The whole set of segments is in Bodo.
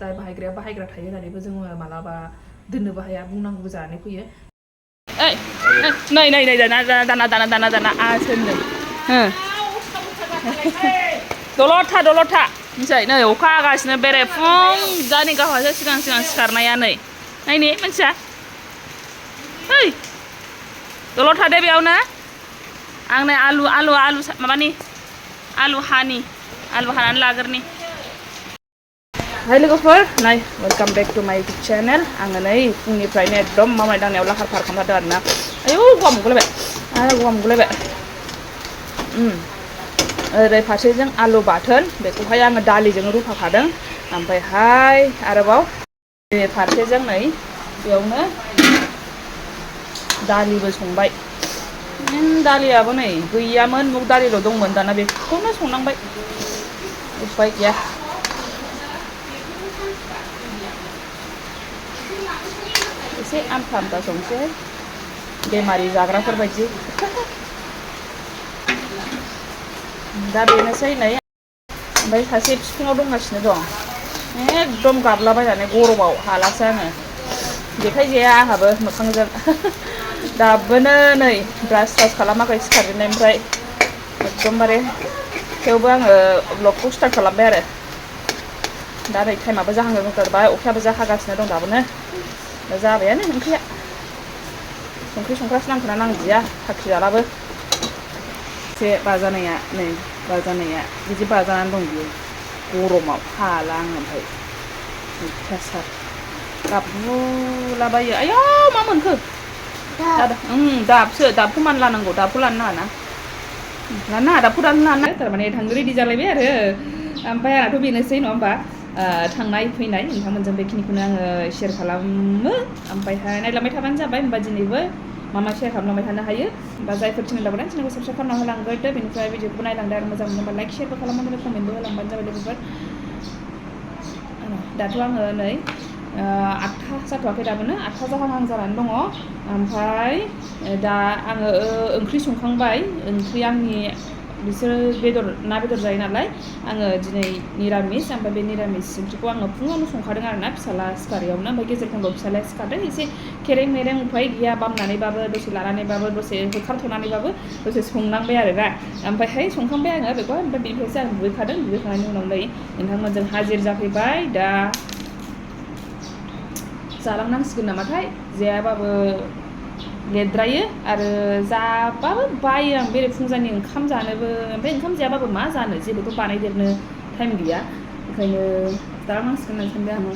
जाय बाहायग्राया बाहायग्रा थायो होननानैबो जोङो मालाबा दोननोबो हाया बुंनांगौबो जानानै फैयो नै दाना आसोननो दलद था मिथिबाय नै अखा हागासिनो बेरे फुं जानि गावहासो सिगां सिखारनाया नै नायनि मिथिया ओइ दलद थादे बेयावनो आं नै आलु माबानि आलु हानानै लाग्रोनि हाय लोगोफोर नाय वेलकाम बेक टु माय इउटुब चेनेल आङो नै फुंनिफ्रायनो एकदम मावनाय दांनायाव लाहार फाहार खालामथारदों आरोना आयौ गगा मोनगुलायबाय ओरै फारसेजों आलु बाथोन बेखौहाय आङो दालिजों रुफाखादों ओमफ्रायहाय आरोबाव बे फारसेजों नै बेयावनो दालिबो संबाय दालियाबो नै गैयामोन मुग दालिल' दंमोन दाना बेखौनो संनांबाय उफाय गैया एसे आमथा संसै बेमारि जाग्राफोर बायदि दा बेनोसै नै ओमफ्राय सासे बिखुङाव दंगासिनो दं एकदम गाबलाबायनानै गरमाव हालासो आङो जेखाइ जाया आंहाबो मोखांजों दाबोनो नै ब्रास खालामाखै सिखारजेननायनिफ्राय एकदमबारे थेवबो आङो ब्लगखौ स्टार्ट खालामबाय आरो दा नै टाइमाबो जाहांबाय अखायाबो जा हागासिनो दं दाबोनो दा जाबायानो ओंख्रिया संख्रि संख्रासो नांखोना नांदिया फाख्रि जालाबो एसे बाजानाया बिदि बाजानानै दं बियो गरमाव हाला आङो ओमफ्राय अयथासार गाबगुलाबायो आयौ मा मोनखो दाबखौ मानो लानांगौ दाबखौ लानो नाङा दाबखौ लानो थारमाने थांनो रेडि जालायबाय आरो ओमफ्राय आंहाथ' बेनोसै नङा होमबा थांनाय फैनाय नोंथांमोनजों बेखिनिखौनो आङो शेयार खालामो ओमफ्रायहाय नायलांबाय थाबानो जाबाय होमबा दिनैबो मा शेयार खालामलांबाय थानो हायो बा जायफोर चेनेल लाबोदों चेनेलखौ साबस्क्राइब खालामना होलांग्रोदो बेनिफ्राय भिडिअखौबो नायलांदो आरो मोजां मोनोबा लाइक शेयारबो खालामनानै कमेन्टबो होलांबानो जाबाय लोगोफोर दाथ' आङो नै 8था जाथ'वाखै दाबोनो 8था जाहां जानानै दङ ओमफ्राय दा आङो ओंख्रि संखांबाय ओंख्रि आंनि बिसोरो ना बेदर जायो नालाय आङो दिनै निरामिस ओमफ्राय बे निरामिस ओंख्रिखौ आङो फुङावनो संखादों आरोना फिसाला सिखारियावनो ओमफ्राय गेजेर खन्दआव फिसालाया सिखारदों एसे खेरें मेरें उफाय गैया बामनानैबाबो दसे लानानैबाबो दसे होखारथ'नानैबाबो दसे संनांबाय आरोना ओमफ्रायहाय संखांबाय आङो बेखौ ओमफ्राय बेनिफ्रायसो आं दुगैखांनायनि उनाव नै नोंथांमोनजों हाजिर जाफैबाय दा जालांनांसिगोन नामाथाय जायाबाबो लेद्रायो आरो जाबाबो बायो आं बेरे फुंजानि ओंखाम जानोबो ओमफ्राय ओंखाम जायाबाबो मा जानो जेबोथ' बानायदेरनो टाइम गैया ओंखायनो जालांनांसिगोन होननानै सानबाय आङो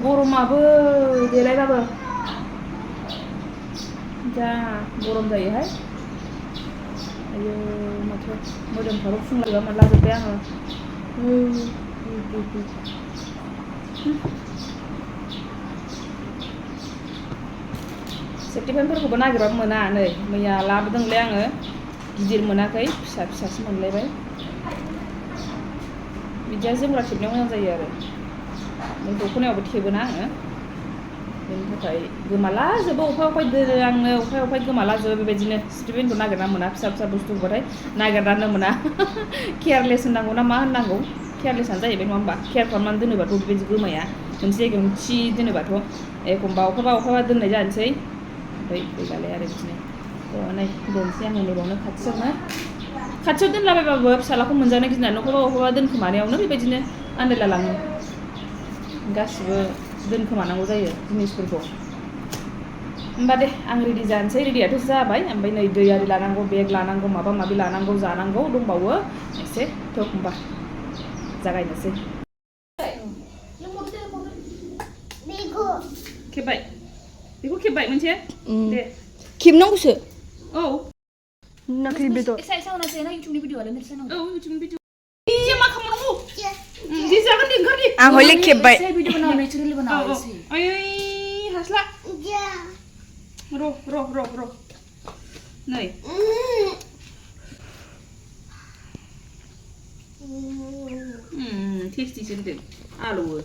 गरमाबो देलायबाबो जा गरम जायोहाय आयौ माथो मोदोमफ्राबो फुंलायबा मोनलाजोब्बाय आङो सेफ्टि पेन्टफोरखौबो नागिरबाबो मोना नै मैया लाबोदोंलै आङो गिदिर मोनाखै फिसासो मोनलायबाय बिदिया जोमग्रा थेबनायाव मोजां जायो आरो दख'नायावबो थेबोना आङो बेनि थाखाय गोमालाजोबो अफाय दोनो आंनो अफाय गोमालाजोबो बेबायदिनो सेफ्टि पेन्टखौ नागिरना मोना फिसा बुस्थुबाथाय नागिरनानो मोना केयारलेस होननांगौ ना मा होननांगौ केयारलेसआनो जाहैबाय नङा होमबा केयार खालामनानै दोनोबाथ' बेबायदि गोमाया मोनसे जायगायावनो थि दोनोबाथ' एखमबा अफायबा दोननाय जानोसै ओमफ्राय गैलालाय आरो बिदिनो नै दोनसै आङो नैबावनो खाथियाव दोनलाबायबाबो फिसालाखौ मोनजानो गिनानै अफायबा दोनखोमानायावनो बेबायदिनो आन्दायलालाङो गासिबो दोनखोमानांगौ जायो जिनिसफोरखौ होमबा दे आं रेडि जानोसै रेडियाथ' जाबाय ओमफ्राय नै दै आरि लानांगौ बेग लानांगौ माबा माबि लानांगौ जानांगौ दंबावो एसे थ' होमबा जागायनोसै खेबबाय बेखौ खेबबाय मोनसे दे खेबनांगौसो औ नाखै बेदर एसा उनाव ना इउटुबनि भिडिअ आरो नोंसोर औ इउटुबनि भिडिअ मा खालामनांगौ जे जागोन दे ओंखार दे आं हले खेबबाय भिडिअ बनाओ नेचुरल बनाओ ओइ हास्ला र' नै टेस्टिसो होनदों आलौवो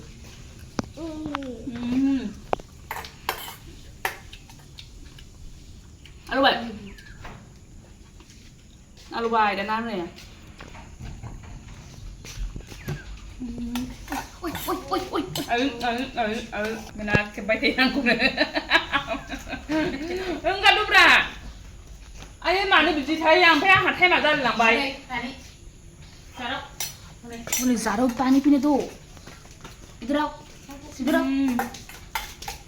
आलौबाय दाना नै Mana kebaik aku ni. Enggak tu bra. Ayah mana biji thai yang pernah hat thai macam lang bay. Boleh zarau pani pini tu. Idrau. Idrau.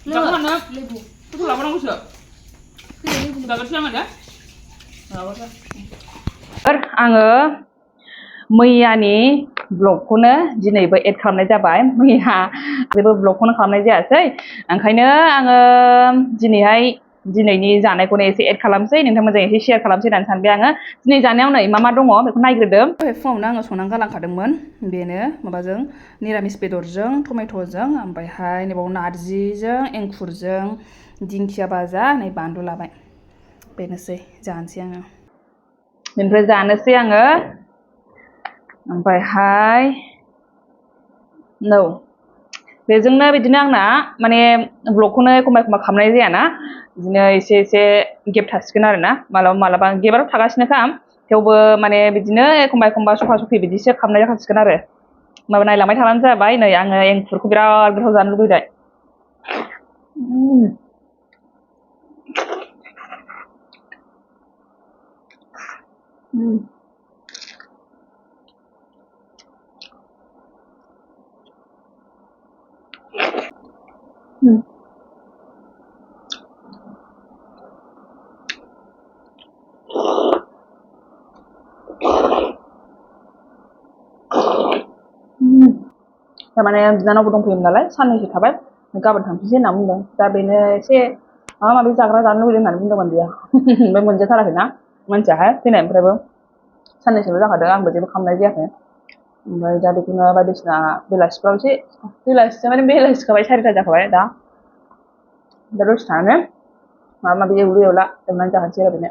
Jangan mana. Lebu. Tu lawan aku sudah. Dah bersama dah. Angga मैयानि ब्लगखौनो दिनैबो एड खालामनाय जाबाय मैया जेबो ब्लगखौनो खालामनाय जायासै ओंखायनो आङो दिनैनि जानायखौनो एसे एड खालामसै नोंथांमोनजों एसे शेयार खालामसै होननानै सानबाय आङो दिनै जानायाव नै मा दङ बेखौ नायग्रोदो फुङावनो आङो संनानै गालांखादोंमोन बेनो माबाजों निरामिस बेदरजों टमेट'जों ओमफ्रायहाय नैबाव नारजिजों एंखुरजों दिंखिया भाजा नै बानलु लाबाय बेनोसै जानोसै आङो बेनिफ्राय जानोसै आङो ओमफ्रायहाय बेजोंनो बिदिनो आंना माने ब्लगखौनो एखमबा खालामनाय जायाना बिदिनो एसे गेप थासिगोन आरोना मालाबा गेपआथ' थागासिनोखा थेवबो माने बिदिनो एखमबा सफा बिदिसो खालामनाय जाखासिगोन आरो माबा नायलांबाय थाबानो जाबाय नै आङो एंखुरखौ बिराद गोथाव जानो लुबैबाय थारमाने बिनानावबो दंफैयोमोन नालाय साननैसो थाबाय गाबोन थांफिनसै होनना बुंदों दा बेनो एसे माबा माबि जाग्रा जानो लुबैदों होननानै बुंदोंमोन बेयो ओमफ्राय मोनजाथाराखैना मानसियाहाय फैनायनिफ्रायबो साननैसोल' जाखादों आंबो जेबो खालामनाय जायाखै ओमफ्राय दा बेखौनो बायदिसिना बेलासिफ्राव एसे बेलासिखाबाय 4टा जाखाबाय दा दसे थानानै माबा माबि एवलु एवला एवनानै जाहोनोसै आरो बेनो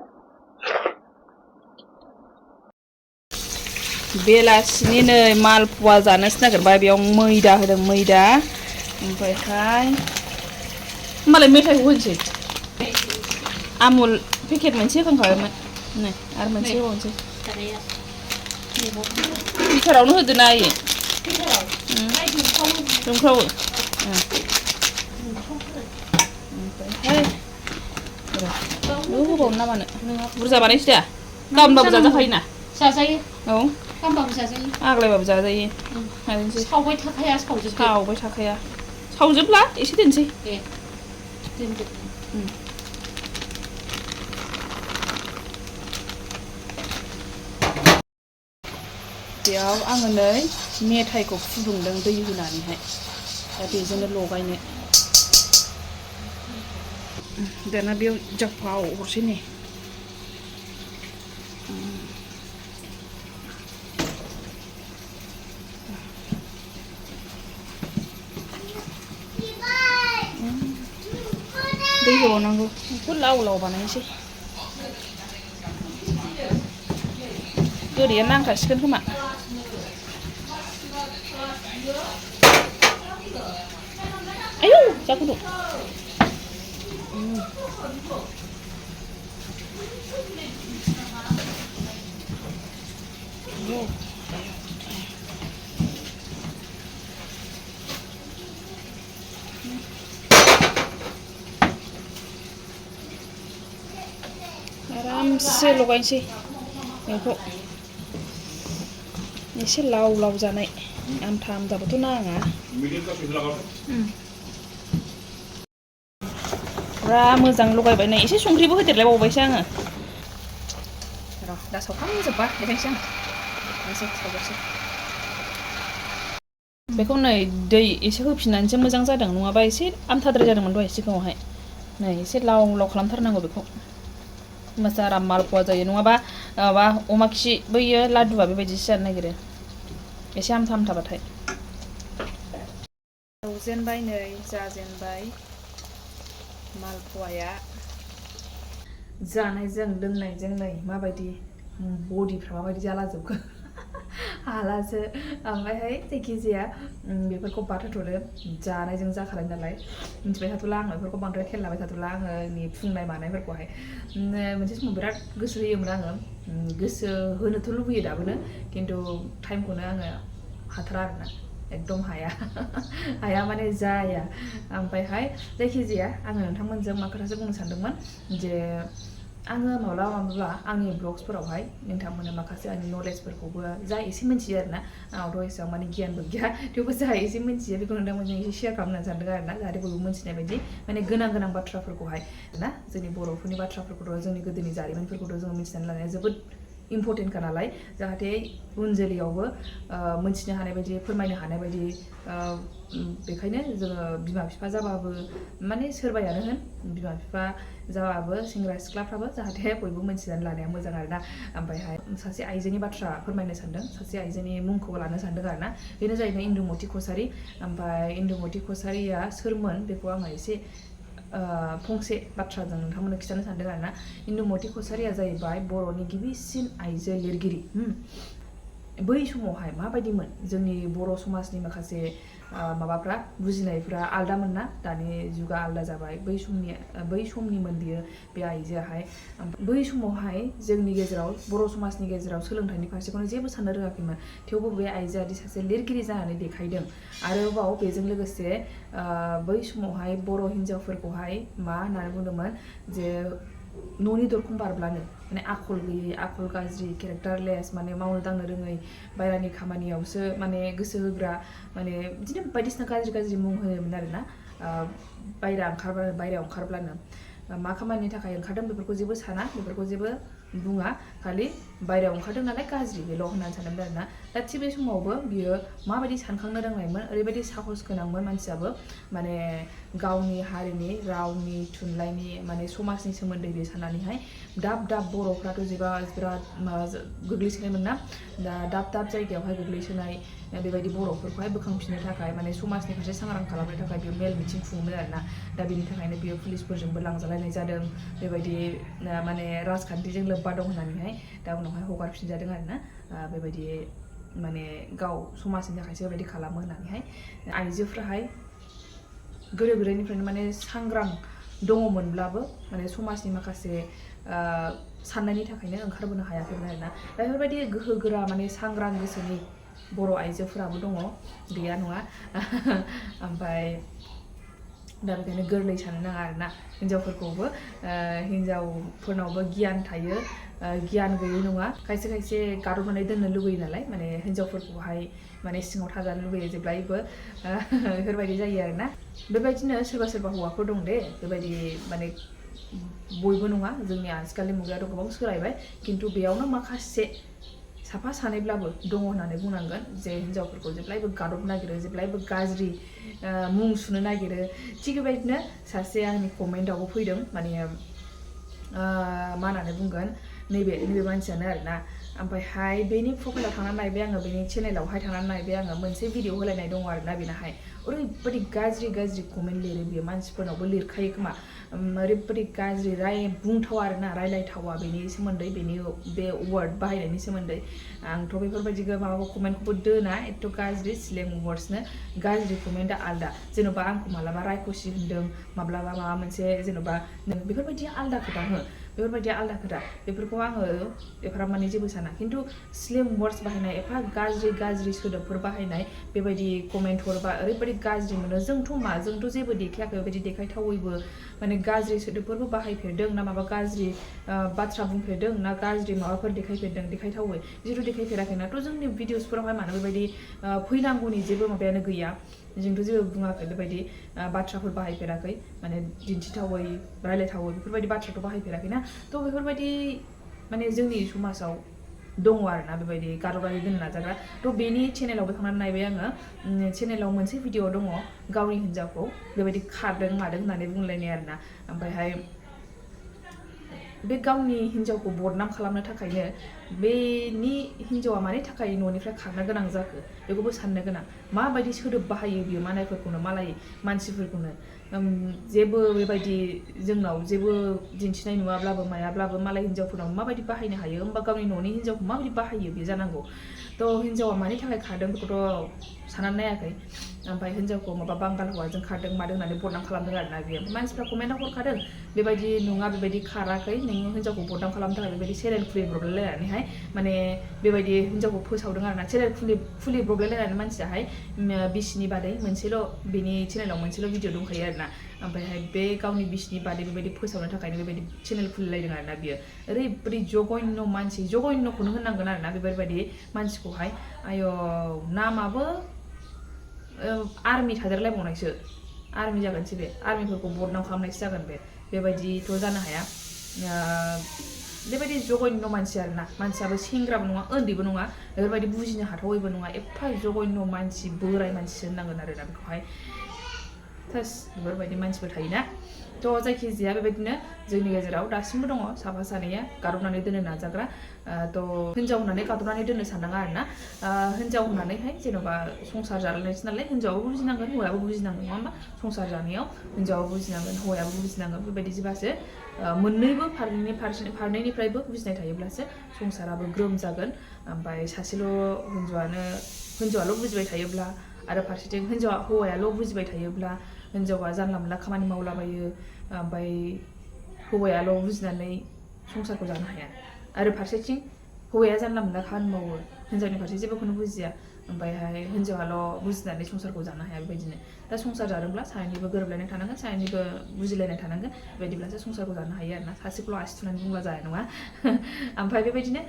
बेलासिनि नै मालपुवा जानोसो नागिरबाय बेयाव मैदा होदों मैदा ओमफ्रायहाय होमबालाय मेथाइखौ होनोसै आमुल पेकेट मोनसे होखांखाबायमोन नै आरो मोनसे होबावनोसै कुकारावनो होदो ना आयै दुंख्रावो ओमफ्रायहाय होबावनो ना मानो बुरजा बानायसै दा गाबोनबाबो जाजाखायोना जाजायो औ गांबाबो जाजायो आग्लायबाबो जाजायो सावबाय थाखाया सावजोबला एसे दोनसै दे दोनदो बेयाव आङो नै मेथाइखौ फुदुंदों दै होनानैहाय दा बेजोंनो लगायनो दाना बेयाव जाफाव हरसै नै दै होबावनांगौ बेखौ लाव बानायनोसै गोदैया नांखासिगोन खोमा आयौ जा गुदुं आरामसे लगायनोसै बेखौ एसे लाव जानाय आमथा आमथाबोथ' नाङा पुरा मोजां लगायबाय नै एसे संख्रिबो होदेरलायबावबायसो आङो र' दा सावखांजोबबा देखायनोसै आं सावगारसै बेखौ नै दै एसे होफिननानैसो मोजां जादों नङाबा एसे आमथाद्राय जादोंमोन दहाय सिगाङावहाय नै एसे लाव खालामथारनांगौ बेखौ होमबासो आराम मालपुवा जायो नङाबा माबा अमा खि बैयो लादुआ बेबायदिसो जानो नागिरो एसे आमथाबाथाय एवजेनबाय नै जाजेनबाय मालपुवाया जानायजों लोंनायजों नै माबायदि बडिफ्रा माबायदि जालाजोबखो हालासो ओमफ्रायहाय जायखिजाया बेफोरखौ बाथायथ'दो जानायजों जाखानाय नालाय मिथिबाय थाथ'ला आं बेफोरखौ बांद्राय खेल लाबाय थाथ'ला आंनि फुंनाय मानायफोरखौहाय मोनसे समाव बिराद गोसो होयोमोन आङो गोसो होनोथ' लुबैयो दाबोनो खिन्थु टाइमखौनो आङो हाथारा आरोना एकदम हाया हाया माने जाया ओमफ्रायहाय जायखिजाया आङो नोंथांमोनजों मा खोथासो बुंनो सानदोंमोन जे आङो माब्लाबा आंनि ब्लग्सफोरावहाय नोंथांमोननो माखासे आंनि नलेजफोरखौबो जा एसे मिन्थियो आरोना आंनावथ' एसेबां माने गियानबो गैया थेवबो जा एसे मिन्थियो बेखौ नोंथांमोनजों एसे शेयार खालामनो सानदों आरोना जाहाथे बयबो मिन्थिनाय बायदि माने गोनां बाथ्राफोरखौहाय ना जोंनि बर'फोरनि बाथ्राफोरखौथ' जोंनि गोदोनि जारिमिनफोरखौथ' जोङो मिथिनानै लानाया जोबोद इम्परटेन्टखा नालाय जाहाथे उन जोलैयावबो मोनथिनो हानाय बायदि फोरमायनो हानाय बायदि बेखायनो जोङो बिमा बिफा जाबाबो माने सोरबायानो होन बिमा बिफा जाबाबो सेंग्रा सिख्लाफ्राबो जाहाथे बयबो मोनथिनानै लानाया मोजां आरोना ओमफ्रायहाय सासे आइजोनि बाथ्रा फोरमायनो सानदों सासे आइजोनि मुंखौ लानो सानदों आरोना बेनो जाहैबाय इन्दुमती कछारी ओमफ्राय इन्दुमती कछारीया सोरमोन बेखौ आङो एसे फंसे बाथ्राजों नोंथांमोननो खिन्थानो सानदों आरोना इन्दुमती कछारीया जाहैबाय बर'नि गिबिसिन आइजो लिरगिरि बै समावहाय माबायदिमोन जोंनि बर' समाजनि माखासे माबाफ्रा बुजिनायफ्रा आलदामोन ना दानि जुगा आलदा जाबाय बै समनिमोन बियो बे आइजोआहाय बै समावहाय जोंनि गेजेराव बर' समाजनि गेजेराव सोलोंथाइनि फारसेखौनो जेबो साननो रोङाखैमोन थेवबो बे आइजोआदि सासे लिरगिरि जानानै देखायदों आरोबाव बेजों लोगोसे बै समावहाय बर' हिन्जावफोरखौहाय मा होननानै बुंदोंमोन जे न'नि दरखं बारब्लानो माने आखल गैयै आखल गाज्रि केरेक्टारलेस माने मावनो दांनो रोङै बायरानि खामानियावसो माने गोसो होग्रा माने बिदिनो बायदिसिना गाज्रि मुं होयोमोन आरोना बायरायाव ओंखारब्लानो मा खामानिनि थाखाय ओंखारदों बेफोरखौ जेबो साना बेफोरखौ जेबो बुङा खालि बायरायाव ओंखारदों नालाय गाज्रि बेल' होननानै सानदोंमोन आरोना दा थिग बे समावबो बियो माबायदि सानखांनो रोंनायमोन ओरैबायदि साहस गोनांमोन मानसियाबो माने गावनि हारिनि रावनि थुनलाइनि माने समाजनि सोमोन्दै बे साननानैहाय दाब बर'फ्राथ' बिराद गोग्लैसोनायमोन ना दा दाब जायगायावहाय गोग्लैसोनाय बेबायदि बर'फोरखौहाय बोखांफिननो थाखाय माने समाजनि फारसे सांग्रां खालामनो थाखाय बेयो मेल मिथिं खुङोमोन आरोना दा बेनि थाखायनो बियो पुलिसफोरजोंबो लांजालायनाय जादों बेबायदि माने राजखान्थिजों लोब्बा दं होननानैहाय दा उनावहाय हगारफिनजादों आरोना बेबायदि माने गाव समाजनि थाखायसो बेबायदि खालामो होननानैहाय आइजोफ्राहाय गोदो गोदायनिफ्रायनो माने सांग्रां दङमोनब्लाबो माने समाजनि माखासे साननायनि थाखायनो ओंखारबोनो हायाखैमोन आरोना दा बेफोरबायदि गोहो गोरा माने सांग्रां गोसोनि बर' आइजोफोराबो दङ गैया नङा ओमफ्राय दा बेखायनो गोरलै साननो नाङा आरोना हिन्जावफोरखौबो हिन्जावफोरनावबो गियान थायो गियान गैयै नङा खायसे गादबनानै दोननो लुगैयो नालाय माने हिन्जावफोरखौहाय माने सिङाव थाजानो लुगैयो जेब्लायबो बेफोरबायदि जायो आरोना बेबायदिनो सोरबा हौवाफोर दं दे बेबायदि माने बयबो नङा जोंनि आथिखालनि मुगायाथ' गोबां सोलायबाय खिन्थु बेयावनो माखासे साफा सानैब्लाबो दङ होननानै बुंनांगोन जे हिन्जावफोरखौ जेब्लायबो गादब नागिरो जेब्लायबो गाज्रि मुं सुनो नागिरो थिग बेबायदिनो सासे आंनि कमेन्टआवबो फैदों माने मा होननानै बुंगोन नैबे मानसियानो आरोना ओमफ्रायहाय बेनि प्रफाइलाव थांनानै नायबाय आङो बेनि चेनेलावहाय थांनानै नायबाय आङो मोनसे भिडिअ होलायनाय दङ आरोना बेनाहाय ओरैबायदि गाज्रि कमेन्ट लिरो बियो मानसिफोरनावबो लिरखायो खोमा ओरैबायदि गाज्रि बुंथावा आरोना रायलायथावा बेनि सोमोन्दै बेनि बे वार्ड बाहायनायनि सोमोन्दै आंथ' बेफोरबायदि माबाखौ कमेन्टखौबो दोना एथ' गाज्रि स्लें वार्ड्सनो गाज्रि कमेन्टआ आलदा जेन'बा आंखौ मालाबा रायखुसि होनदों माब्लाबा माबा मोनसे जेन'बा बेफोरबायदि आलदा खोथा हो बेफोरबायदि आलदा खोथा बेफोरखौ आङो एफाराब माने जेबो साना खिन्थु स्लें वार्ड्स बाहायनाय एफा गाज्रि सोदोबफोर बाहायनाय बेबायदि कमेन्ट हरबा ओरैबायदि गाज्रि मोनो जोंथ' जेबो देखायाखै बेबायदि देखायथावैबो माने गाज्रि सोदोबफोरबो बाहायफेरदों ना माबा गाज्रि बाथ्रा बुंफेरदों ना गाज्रि माबाफोर देखायथावै जिथु देखायफेराखैनाथ' जोंनि भिडिअसफोरावहाय मानो बेबायदि फैनांगौनि जेबो माबायानो गैया जोंथ' जेबो बुङाखै बेबायदि बाथ्राफोर बाहायफेराखै माने दिन्थिथावै रायलायथावै बेफोरबायदि बाथ्राथ' बाहायफेराखैना थ' बेफोरबायदि माने जोंनि समाजाव दङ आरोना बेबायदि गादबनानै दोननो नाजाग्रा थ' बेनि चेनेलावबो थांनानै नायबाय आङो चेनेलाव मोनसे भिडिअ दङ गावनि हिन्जावखौ बेबायदि खारदों मादों होननानै बुंलायनाय आरोना ओमफ्रायहाय बे गावनि हिन्जावखौ बदनाम खालामनो थाखायनो बेनि हिन्जावा मानि थाखाय न'निफ्राय खारनो गोनां जाखो बेखौबो साननो गोनां माबायदि सोदोब बाहायो बियो मालायफोरखौनो मालाय मानसिफोरखौनो जेबो बेबायदि जोंनाव जेबो दिन्थिनाय नुवाब्लाबो मायाब्लाबो मालाय हिन्जावफोरनाव माबायदि बाहायनो हायो होमबा गावनि न'नि हिन्जावखौ माबायदि बाहायो बे जानांगौ थ' हिन्जावा मानि थाखाय खारदों बेखौथ' साननानै नायाखै ओमफ्राय हिन्जावखौ माबा बांगाल हौवाजों खारदों मादों होननानै बदनाम खालामदों आरोना बियो मानसिफ्रा कमेन्टआव हरखादों बेबायदि नङा बेबायदि खाराखै नोङो हिन्जावखौ बदनाम खालामनो थाखाय बेबायदि चेनेल खुलिब्रबलायलायनानैहाय माने बेबायदि हिन्जावखौ फोसावदों आरोना चेनेल खुलिब्रबलायलायनानै मानसियाहाय बिसिनि बादै मोनसेल' बेनि चेनेलाव मोनसेल' भिडिअ दंखायो आरोना ओमफ्रायहाय बे गावनि बिसिनि बादै बेबायदि फोसावनो थाखायनो बेबायदि चेनेल खुलिलायदों आरोना बियो ओरैबायदि जगइन्न मानसि जगइन्नखौनो होननांगोन आरोना बेबायदि मानसिखौहाय आय' नामाबो आर्मि थादेरलायबावनायसो आर्मि जागोनसै बे आर्मिफोरखौ बदनाम खालामनायसो जागोन बेबायदिथ' जानो हाया बेबायदि जगइन्न मानसि आरोना मानसियाबो सेंग्राबो नङा उन्दैबो नङा बेफोरबायदि बुजिनो हाथावैबो नङा एफा जगइन्न मानसि बोराय मानसिसो होननांगोन आरोना बेखौहाय थोस बेफोरबायदि मानसिबो थायोना थ' जायखिजाया बेबायदिनो जोंनि गेजेराव दासिमबो दङ साफा सानैया गादबनानै दोननो नाजाग्रा थ' हिन्जाव होननानै गादबनानै दोननो साननाङा आरोना हिन्जाव होननानैहाय जेन'बा संसार जालायनायसो नालाय हिन्जावाबो बुजिनांगोन हौवायाबो बुजिनांगोन नङा होमबा संसार जानायाव हिन्जावाबो बुजिनांगोन हौवायाबो बुजिनांगोन बेबायदि जोबासो मोननैबो फारनैनिफ्रायबो बुजिनाय थायोब्लासो संसाराबो ग्रोम जागोन ओमफ्राय सासेल' हिन्जावाल' बुजिबाय थायोब्ला आरो फारसेथिं हौवायाल' बुजिबाय थायोब्ला हिन्जावा जानला मोनला खामानि मावलाबायो ओमफ्राय हौवायाल' बुजिनानै संसारखौ जानो हाया आरो फारसेथिं हौवाया जानला मोनला खामानि मावो हिन्जावनि फारसे जेबोखौनो बुजिया ओमफ्रायहाय हिन्जावाल' बुजिनानै संसारखौ जानो हाया बेबायदिनो दा संसार जानोब्ला सानैनिबो गोरोबलायनाय थानांगोन सानैनिबो बुजिलायनाय थानांगोन बेबायदिब्लासो संसारखौ जानो हायो आरोना सासेखौल' आसि थुनानै बुंब्ला जानाय नङा ओमफ्राय बेबायदिनो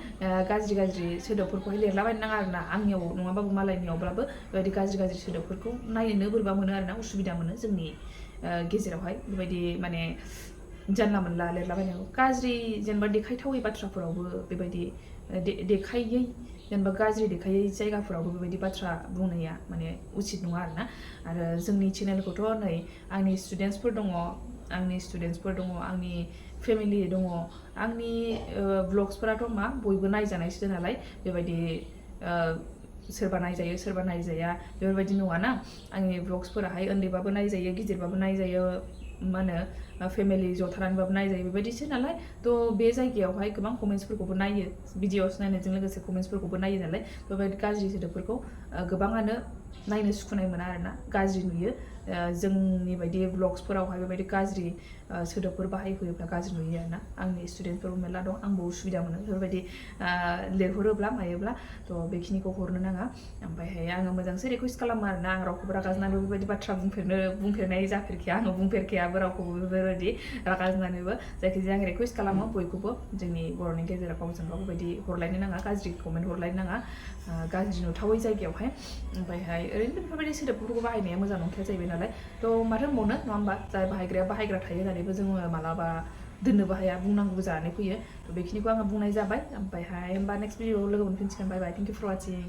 गाज्रि सोदोबफोरखौहाय लिरलाबायनो नाङा आरोना आंनियाव नङाबाबो मालायनियावब्लाबो बेबायदि गाज्रि सोदोबफोरखौ नायनो बोरैबा मोनो आरोना उसुबिदा मोनो जोंनि गेजेरावहाय बेबायदि माने जानला मोनला लिरलाबायनांगौ गाज्रि जेनेबा देखायथावै बाथ्राफोरावबो बेबायदि देखायै जेनेबा गाज्रि देखायै जायगाफोरावबो बेबायदि बाथ्रा बुंनाया माने उचित नङा आरोना आरो जोंनि चेनेलखौथ' नै आंनि स्टुडेन्टसफोर दङ आंनि फेमिलि दङ आंनि ब्लग्सफोराथ' मा बयबो नायजानायसो नालाय बेबायदि सोरबा नायजायो सोरबा नायजाया बेफोरबायदि नङाना आंनि ब्लग्सफोराहाय उन्दैबाबो नायजायो गिदिरबाबो नायजायो मा होनो फेमिलि ज' थानानैबाबो नायजायो बेबायदिसो नालाय थ' बे जायगायावहाय गोबां कमेन्ट्सफोरखौबो नायो भिडिअस नायनायजों लोगोसे कमेन्ट्सफोरखौबो नायो नालाय बेबायदि गाज्रि सोदोबफोरखौ गोबाङानो नायनो सुखुनाय मोना आरोना गाज्रि नुयो जोंनि बायदि ब्लग्सफोरावहाय बेबायदि गाज्रि सोदोबफोर बाहायफैयोब्ला गाज्रि नुयो आरोना आंनि स्टुडेन्टफोरबो मेरला दं आंबो उसुबिदा मोनो बेफोरबायदि लिरहरोब्ला मायोब्ला थ' बेखिनिखौ हरनो नाङा ओमफ्रायहाय आङो मोजांसो रिकुवेस्ट खालामो आरोना आं रावखौबो रागा जोंनानै बेफोरबायदि बाथ्रा बुंफेरनाय जाफेरखाया आङो बुंफेरखायाबो रावखौबो बेफोरबायदि रागा जोंनानैबो जायखिजाया आं रिकुवेस्ट खालामो बयखौबो जोंनि बर'नि गेजेराव गावजों गाव बेबायदि हरलायनो नाङा गाज्रि कमेन्ट हरलायनो नाङा गाज्रि नुथावै जायगायावहाय ओमफ्रायहाय ओरैनो बेफोरबायदि सोदोबफोरखौ बाहायनाया मोजां नंखाया जाहैबाय नालाय थ' माथो होनबावनो नङा होमबा जाय बाहायग्रा थायो होननानैबो जोङो मालाबा दोननोबो हाया बुंनांगौबो जानानै फैयो थ' बेखिनिखौ आङो बुंनाय जाबाय ओमफ्रायहाय होमबा नेक्स्ट भिडिअआव लोगो मोनफिनसिगोन बाय बाय थेंक इउ फर वाचिं